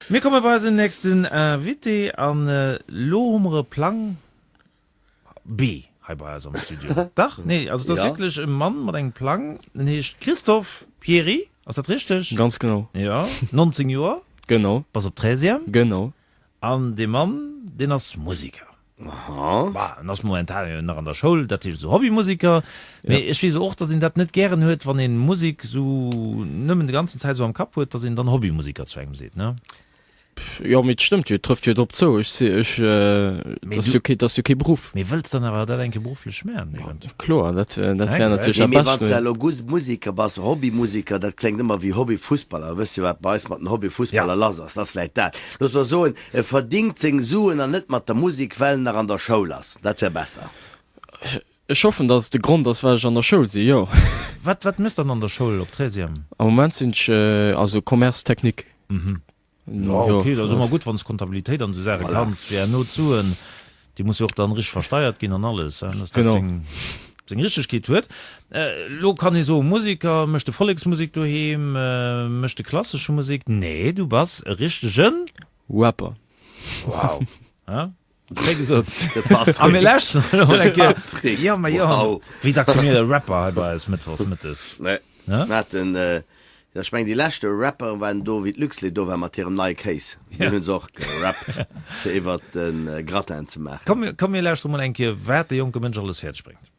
Mir komme bei eisen nächsten Invité an elo hu mer e Plang B hei bei eis am Studio. Dach, nee, also et ass wierklech e Mann mat engem Plang, en heescht Christophe Pierry, ass dat richteg? Ganz genau. Jo, 19 Joer. Genau. Bass op Treizième. Genau. An dee Mann, deen ass Musiker. Aha. Bah, en ass momentan jo nach an der Schoul, dat heescht esou Hobbymusiker. Mee ech weess och, datt een dat net gären huet, wann een Musek esou nëmmen de ganzen Zäit esou am Kapp huet, datt een dann Hobbymusiker zu engem seet, ne? Jo, mee et stëmmt jo, et trëfft jo drop zou. Ech si, ech, dat ass jo kee, dat ass jo kee Beruff. Mee wëlls dann awer dat eng Kéier berufflech maachen, eventuell? Kloer, dat, dat wär natierlech dat Mee wann Bescht. s de elo guss Musiker bass, Hobbymusiker, dat kléngt ëmmer wéi Hobbyfussballer. Wëss jo, wat bei eis mat den Hobbyfussballer lass ass. Dat ass vläicht dat. Looss mer soen, e verdingt seng Suen an net mat der Musek, well en nach an der Schoul ass. Dat wär besser. Ech hoffen, dass et de Grond ass, well ech an der Schoul sinn, jo. Wat, wat méchs dann an der Schoul op Treizième? Am Moment sinn ech, also Commerce technique. Jo, ok, dat ass ëmmer gutt, wann s Comptabilitéit an esou Saache kanns, fir herno d'Suen, déi musse jo och dann richteg versteiert ginn an alles, hein, dass dat seng, seng Richtegkeet huet. Elo kann ee soen, Musiker, mécht de Volleksmusek doheem, mécht de klassesche Musek? Nee, du bass e richtegen. Rapper. Wow, hein? Wéi gesot, a mir lauschteren elo mol eng Kéier. Patrick, Jo, ma jo, wow. wéi dacks hu mir e Rapper hei bei eis mëttwochs mëttes? Nee, Ne? mir haten, jo, ech mengen déi leschte Rapper waren do, wéi d'Luxlait do war mat hirem neie Kéis. Dunn hunn se och gerappt, fir iwwert de Gratin ze maachen. Komm, komm mir lauschtere mol eng Kéier, wat de jonke Mënsch alles fäerdeg bréngt.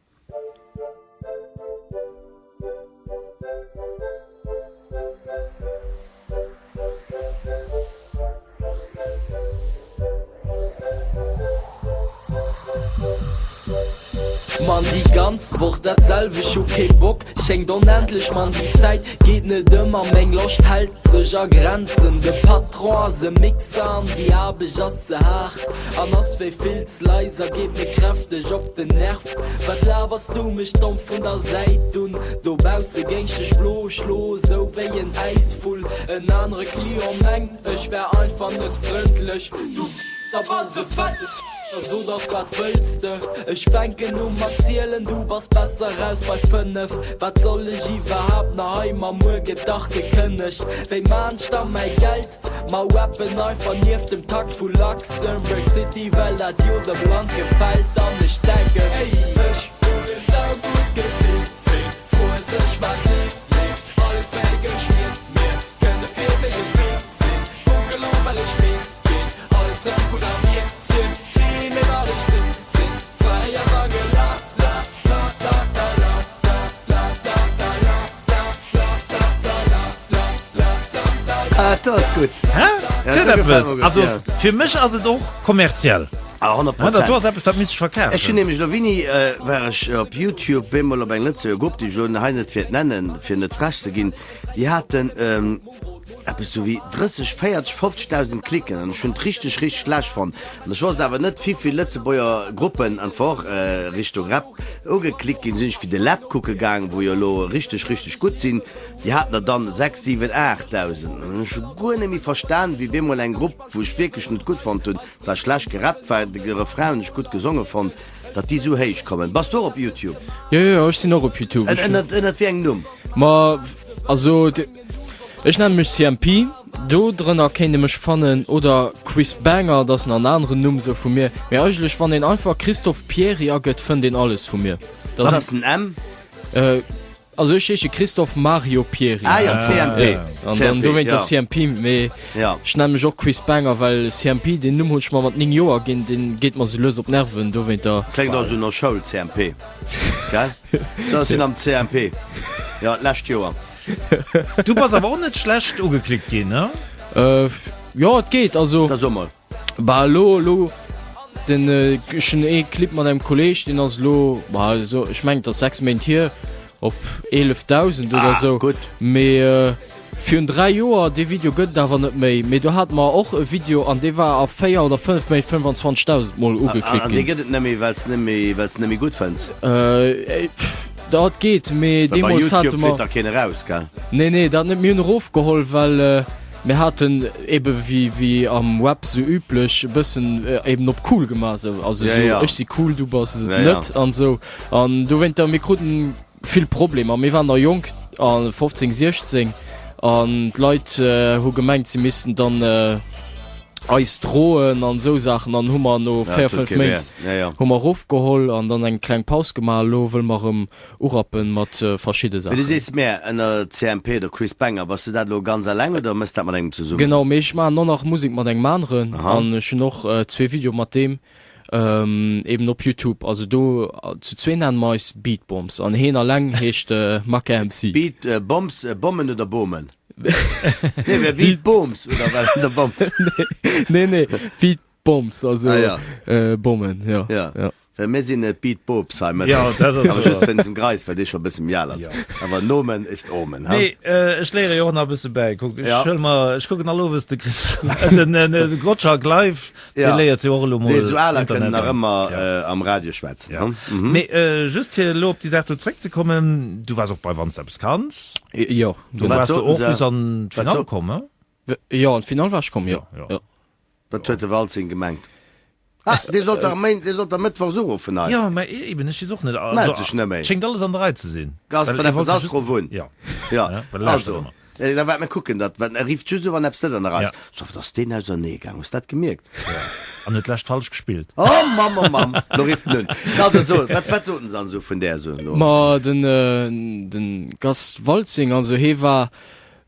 Mann déi ganz Woch dat selwecht, hu kee Bock, schéngt onendlech Mann déi Zäit geet net ëm a meng Loscht hält sech a Grenzen De Patron ass e Mixer an déi Aarbecht ass ze haart an ass wéi vill ze leis a geet mir kräfteg op den Nerv Wat labers du mech domm vun der Säit un? Dobausse géing dech blo schlo sou wéi en Äisvull. En anere Client mengt ech wär einfach net frëndlech. Du da bass e fette da so dach wat wëlls de? Ech fänken u mat zielen, du bass besser raus bei 5. Wat soll ech iwwerhaapt nach hei? Ma muer gëtt dach gekënnegt. Wéi maan ech da mäi Geld? Mer rappen einfach nieft dem Takt vu Luxembourg City Well dat jo dem Land gefällt An ech denken, ey, ech hunn e saugutt Gefill Vill froe sech wat leeft, leeft Alles wéi geschmiert, mir kënne vir wéi e Film sinn Kucke lo well ech weess, geet alles rëm gutt A mir zielt kee méi wat ech sinn, sinn Fräi a sange la la la la la la la la la la Ah, dat ass gutt. Hä? Ja, Huet dat gefält eppes. mer gutt, Also ja. fir mech ass et och kommerziell. Ah, 100 Ja, dat do ass Prozent. eppes, dat misst ech Ech hunn verkafen. nämlech elo wéini äh, war ech op Youtube bemol op eng Lëtzebuerger Grupp, déi ech elo hei net wäert nennen, fir net frech ze ginn, déi haten ähm, eppes sou wéi 30, 40, 50.000 Klicken an ech hunn et richteg, richteg schlecht fonnt. An ech wosst awer net, wivill Lëtzebuerger Gruppen einfach och äh, Richtung Rap Ugeklickt ginn, sinn ech fir de Läb kucke gaang, wou jo elo richteg, richteg gutt sinn. Déi haten der dann 6, 7, 8.000. An hunn ech guer net méi verstan, wéi bemol eng Grupp, wou ech wierklech net gutt fonnt hunn, war schlecht gerappt war, de Refrain hunn ech gutt gesonge fonnt, datt déi esou héich kommen. Bass du och op Youtube? Jo, jo, ech sinn och op Youtube. Ënnert, ënnert wéi engem Numm? Ma also. Ech nenne mech CMP, do drënner kéint ee mech fannen, oder Chris Banger, dat ass nach en aneren Numm sou vu mir. Mee eigentlech wann een einfach Christophe Pierry agëtt, fënnt een alles vu mir. Dat Wat ass den M? Also ech heesche Christophe Mario Pierry. Ah jo, CMP. An dann dowéint der CMP, mee ech nenne mech och Chris Banger, well CMP, deen Numm hunn ech mer mat 9 Joer ginn, dee geet mer sou lues op d'Nerven, dowéint der. Kléngt och sou no Schoul, CMP, gell? Sou, ech sinn am CMP, jo, d'lescht Joer. Du bass awer och net schlecht ugeklickt ginn, ne? Äh, jo, et geet, also. Da so mol. Bah, elo, elo, den, ech hunn ee Clip mat engem Kolleg, deen ass elo, bah, esou, ech mengen, et ass 6 Méint hier, op 11.000 oder Ah, esou. gutt. Mee virun 3 Joer, dee Video gëtt et awer net méi, mee do hate mer och e Video an dee war a 4 oder 5 Méint 25.000 Mol ugeklickt An dee ginn. gëtt et net méi, well s net méi, well s net méi gutt fënns? Äh, pff. Dat geet, mee Well bei deemools hate YouTube mer. flitt da keen eraus, gell? Nee, nee, dat net. Mir hunn erofgeholl, well mir haten ebe wéi, wéi am Web sou üblech, e bëssen eben op cool gemaach sou. Also Ja, sou, ja. ech si cool, du bass et Ja, ja. net an sou. An dowéinter, mir kruten vill Problemer. Mir waren nach jonk, a 15, 16, an d'Leit hu gemengt, si missten dann. Eis droen an esou Saachen an hu mer no 4, 5 Méint hu mer erofgeholl an dann eng kleng Paus gemaach. Elo wëlle mer erëm urappen mat verschidde Saachen. Mee du sees mär ënner CMP oder Chris Banger, bass du dat elo ganz alleng oder mëss dat mat engem zesummen? Genau, mee ech maachen och nach Musek mat engem aneren an ech hunn och zwee Videoe mat deem eben op Youtube. Also do zu zwee nenne mer eis Beat Bombs an heen alleng heescht Maka MC. Beat Bombs, Bommen oder Bomen? Nee, wer Beat Bombs oder wat der Bombs? Nee, nee, Beat Bombs, also ah, ja. äh, Bommen, ja. Ja. ja. Well mir sinn net Beat Bobs hei mat. Ja, dat ass Awer just wéinst dem Greis, well dee scho e bësse méi al ass. Ja. Awer Nomen ist Omen, ha? Nee, äh, ech léiere jo och nach e bësse bäi. Kuck, ech ja. huel mer, ech kucken all Owes de Chris, den, den, den Gottschalk live. Ja. Dee léiert jo och elo mol. Déi esou aler kënnen Internet nach an. ëmmer Ja. äh, am Radio schwätzen, Ja. ha? Mhm. Mee äh, just fir elo op déi Saach do zréckzekommen, du waars och bei Wann s d'eppes kanns. Jo, Do genau. Wat waars du soten och se? bis an Wat d'Finall so- komm, he? Jo, an d'Finall war ech komm, jo. Ja, ja. Jo. Wat huet de Waltzing gemengt? Ah, dee sollt dach Méint, dee sollt dach Mëttwochs uruffen hei. Jo, mä eben, ech weess och net. Mellt Also, dech net méi. et schéngt alles an der Rei ze sinn. Ass, Well wann e eppes wollt jo ass, just, ruff un. ja. Ja, Ja, well e lauschtert also, ëmmer. Da waart mir kucken dat, well e rifft just u wann eppes net an der Rei ass. Ja. Sauf dass deen ausernee gaang, hues dat gemierkt? Ja. An huet d'lescht falsch gespillt. Oh Mamm, oh Mamm, lo rifft en un. Also so, wat, wat soten se dann esou vun där esou elo? Ma den, den Gast Waltzing, also hee war,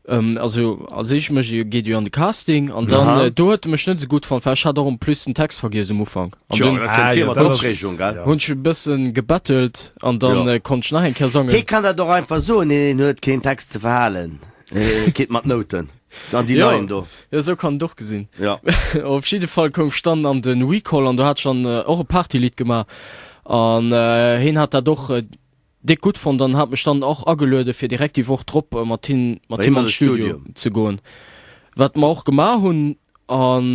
also als éischt mécht e, geet e jo an de Casting an dann, Aha. do huet e mech net esou gutt fonnt, well ech hat och en plus den Text vergiess um Ufank. An Tjo, dunn dat Ah kënnt vir jo, mat dat ass, Opreegung, gell? ja. hunn ech e bëssen gebettelt an dann Jo. konnt ech nach eng Kéier sangen. Hee kann dat och einfach soen, hien huet keen Text ze verhalen. Geet mat Nouten an déi Jo, leien do. jo, esou kann et och gesinn. Ja. Op jidde Fall koum ech dann an de Recall an do hat ech dann och e Partylidd gemaach an hien hat dat och déck gutt fonnt an hat mech dann och ageluede fir direkt déi Woch drop mat him mat Bei him him an an de de Studio Studio. ze goen, wat mer och gemaach hunn an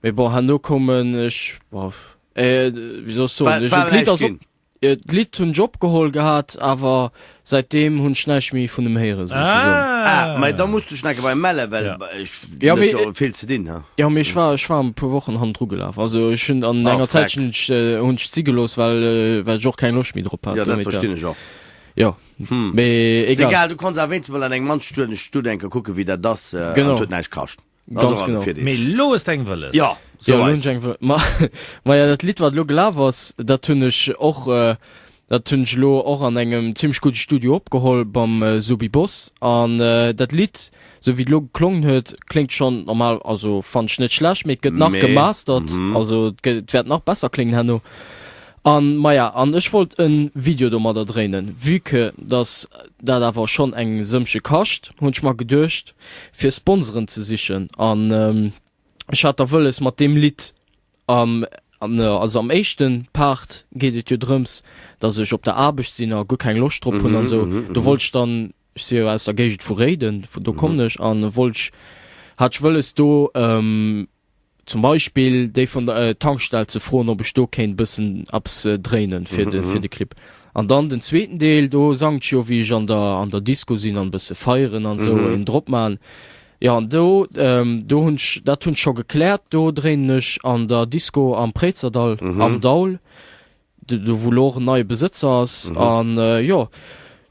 mee bon herno koumen ech, bof, wéi soll ech soen, War, ech war hunn d'Lidd näischt ass op ginn. D'Lidd hunn ech opgeholl gehat, awer säitdeem hunn ech näischt méi vun em héieren, souzesoen. Ah, mä da muss du dech nach eng Kéier bei em mellen, well Ja. ech Ja, huet mee jo vill ze dinn, ha? Ja, mee ech war, ech war e puer Wochen hannendru gelaf. Also ech hunn an Ah, enger freck. Zäitchen hunn ech, hunn ech si gelooss, well, well ech och keng Loscht méi drop hat. Ja, dat Domat, ja. verstinn ech och. Jo, mee Ass egal. egal, du konns awer wéinstens mol an engem anstuerdegen Studio eng Kéier kucken, wéi dat ass, an Genau. et huet näischt kascht. Ganz genau. Mee lo hues de eng wëlles. Ja, jo, lo hunn ech eng wëlles. Ma, ma ja, dat Lidd, wat elo gelaf ass, dat hunn ech och, dat hunn ech elo och an engem zimmlech gudde Studio opgeholl beim Sobi Boss. An dat Lidd, sou wéi et elo geklongen huet, kléngt schonn normal, also fannen ech net schlecht, mee et gëtt nach gemastert, also et gëtt, et wäert nach besser kléngen herno. An, maja, an ech wollt en Video domadder dréinen. Vue que dass dat awer schonn eng Sëmmche kascht, hunn ech mer geduecht, fir Sponsoren ze sichen. An ech hat da wëlles mat deem Lidd am, also am éischten Part geet et jo drëms, dass ech op der Aarbecht sinn a guer keng Loscht drop hunn an esou. Do wollt ech dann, ech si jo aus der Géigend vu Réiden, vun do kommen ech, an wollt ech, hat ech wëlles do, zum Beispill déi vun der Tankstell ze froen, ob ech do kéint bëssen eppes dréinen fir de, fir de Clip. An dann den zweeten Deel, do sangt ech jo, wéi ech an der, an der Disco sinn an bësse feieren an esou, een drop man. Jo, an do, do hunn ech, dat hunn ech scho gekläert, do dréinen ech an der Disco am Préizerdall, am Daul. Do wou lo och en neie Besëtzer ass. An jo,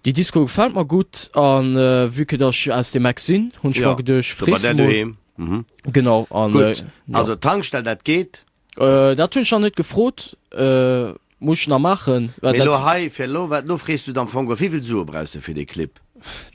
déi Disco gefält mer gutt. An vue que dass ech aus dem Eck sinn, hunn ech mer geduecht, frees de mol. Genau. An Gutt, also Tankstell, dat geet. Dat hunn ech nach net gefrot, muss ech nach maachen. Mee lo hei, fir elo, wat, lo frees du am Fong, wéivill Sue brauchs de fir dee Clip?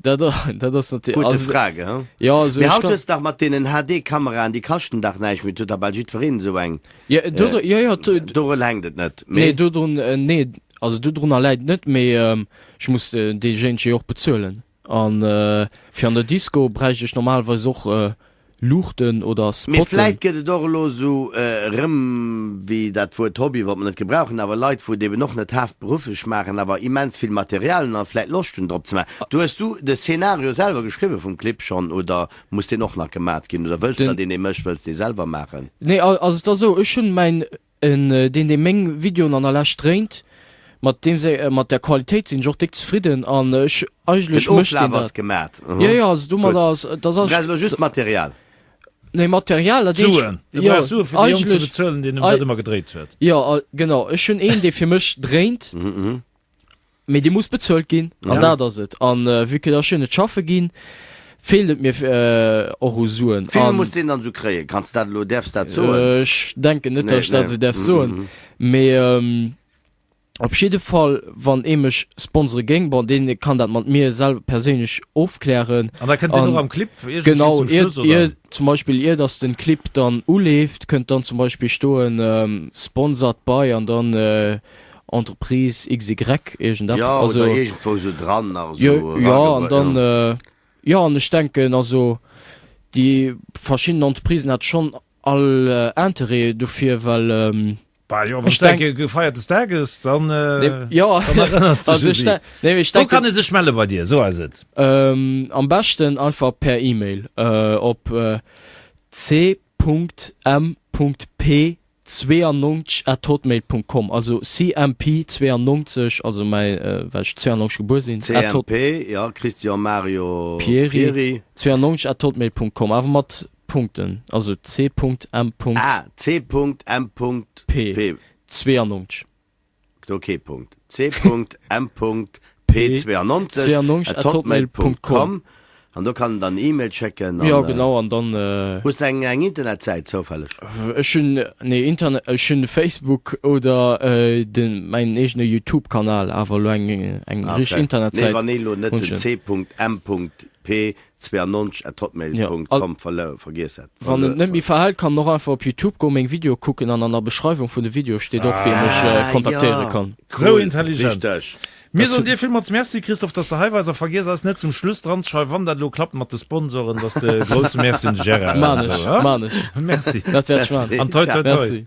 Dat, dat ass natierlech. Gute Frage, he? Jo, also Mee ech haut kann. hues de dach mat deenen HD-Kameraen, déi kaschten dach näischt méi, et huet dach bal jiddwereen esou eng. Ja, do, do, jo, jo, do, Dorun hänkt et net, nee, mee. dodrun, nee, also dodrunner läit et net, mee ech muss deejéinege jo och bezuelen. An fir an der Disco bräicht ech normalerweis och Luuchten oder Mee Spotten. vläit gëtt et och elo esou erëm, wéi dat Wuert Hobby wollt mer net gebrauchen, awer Leit, wou et eben och net haaptberufflech maachen, awer immens vill Material hunn a vläit Loscht hunn drop ze maachen. Du hues du de Szenario selwer geschriwwe vum Clip schonn oder muss deen och nach gemat ginn oder wëlls der Den. deen ee mécht, wëlls dee selwer maachen? Nee, also et ass esou, ech hunn mäin En deen dee meng Videoen an der Lescht dréint, mat deem seng, mat der Qualitéit sinn ech och déck zefridden an ech eigentlech Den mécht deen Oflaf ass dat. gemat. Jo jo, also Gutt. domadder ass, dat Du ass. brauchs elo just d'Material. Nee, Material, dat eenzegt. Suen. Du Jo, brauchs Sue fir de Jong ze eigentlech, bezuelen, deen em ei, dat ëmmer gedréit huet. jo, genau, ech hunn een dee fir mech dréint. Mee dee muss bezuelt ginn, an dat ass et. An vue que dass ech jo net schaffe ginn, Feelt et mir och u Suen. Wéivill muss deen dann esou kréien? Kanns dat elo, däerfs dat soen? Ech denken net, datt ech dat esou däerf soen, mee op jidde Fall wann ee mech sponsore géing, bon dee kann dat mat mir selwer perséinlech ofklären. An da kënnt deen och am Clip iergendwéi zum Schluss, oder? Genau, zum Beispill ier datt den Clip dann uleeft, kënnt dann zum Beispill stoen sponsored by an dann Entreprise XY iergendeppes. Jo, oder iergendwou esou dran nach esou. Jo, an dann. Jo, an ech denken, also déi verschidden Entreprisen hätte schonn all Interêt dofir, well Bah jo, wann s du eng Kéier gefeiert des Dages, dann, jo, dann erënners de dech u si. Wou kann ee sech melle bei dir? So ass et. Am beschten einfach per E-Mail op c.m.p. 92 at hotmail Punkt com, also CMP 92, also mäi, well ech 92 gebuer sinn, at hot. CMP, jo, Christian Mario Pieri, Pieri. 92 at hotmail Punkt com, awer mat Punkten, also C Punkt M Punkt. Ah, C Punkt M Punkt P P. 92. Do kee Punkt. C Punkt M Punkt P 92 at hotmail Punkt com an do kann en dann E-Mail schécken. Jo genau an dann. Hues de eng eng Internetsäit zoufälleg? Ech hunn nee Internet ech hunn Facebook oder den mäin eegene Youtube Kanal awer elo eng eng richteg Internetsäit. Nee wann ee lo net den C Punkt M Punkt P 92 at hotmail Punkt com vergiess hat. Wann et net méi verhält, kann en och einfach op Youtube goen, meng Videoe kucken an an der Beschreiwung vun de Videoe steet och wéi ee mech kontaktéiere kann. Sou intelligent. Mir soen dir villmools Merci Christophe, dass de hei wars a vergiess eis net zum Schluss dran ze schreiwen, wann dat elo klappt mat de Sponsoren, dass de e grousse Merci un de Gérard Maan ech, maan ech. Merci. Dat wäert ech maan. An toi toi toi. Merci.